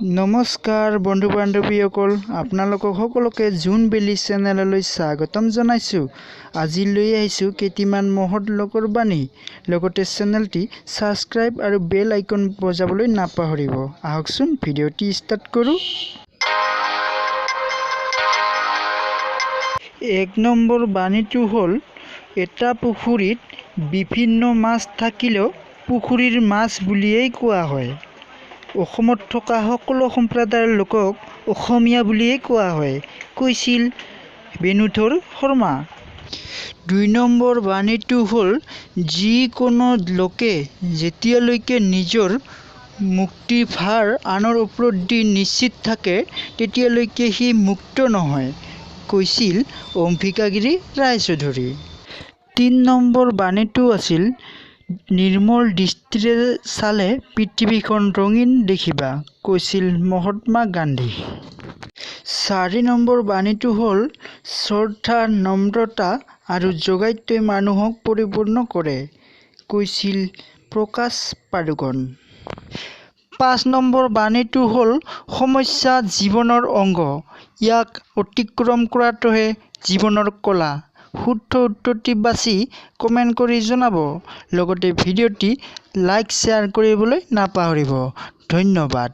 নমস্কাৰ বন্ধু বান্ধৱীসকল, আপোনালোকক সকলোকে জোনবেলি চেনেললৈ স্বাগতম জনাইছোঁ। আজি লৈ আহিছোঁ কেইটিমান মহৎ লোকৰ বাণী। লগতে চেনেলটি ছাবস্ক্ৰাইব আৰু বেল আইকন বজাবলৈ নাপাহৰিব। আহকচোন ভিডিঅ'টি ষ্টাৰ্ট কৰোঁ। এক নম্বৰ বাণীটো হ'ল, এটা পুখুৰীত বিভিন্ন মাছ থাকিলেও পুখুৰীৰ মাছ বুলিয়েই কোৱা হয়। অসমত থকা সকলো সম্প্ৰদায়ৰ লোকক অসমীয়া বুলিয়েই কোৱা হয়, কৈছিল বেণুধৰ শৰ্মা। দুই নম্বৰ বাণীটো হ'ল, যিকোনো লোকে যেতিয়ালৈকে নিজৰ মুক্তিভাৰ আনৰ ওপৰত দি নিশ্চিত থাকে, তেতিয়ালৈকে সি মুক্ত নহয়, কৈছিল অম্বিকাগিৰি ৰায়চৌধুৰী। তিনি নম্বৰ বাণীটো আছিল, নিৰ্মল দৃষ্টিৰে চালে পৃথিৱীখন ৰঙীন দেখিবা, কৈছিল মহাত্মা গান্ধী। চাৰি নম্বৰ বাণীটো হ'ল, শ্ৰদ্ধা, নম্ৰতা আৰু যোগাত্মই মানুহক পৰিপূৰ্ণ কৰে, কৈছিল প্ৰকাশ পাডুকন। পাঁচ নম্বৰ বাণীটো হ'ল, সমস্যা জীৱনৰ অংগ, ইয়াক অতিক্ৰম কৰাটোহে জীৱনৰ কলা। শুদ্ধ উত্তৰটি বাছি কমেণ্ট কৰি জনাব। লগতে ভিডিঅ'টি লাইক, শ্বেয়াৰ কৰিবলৈ নাপাহৰিব। ধন্যবাদ।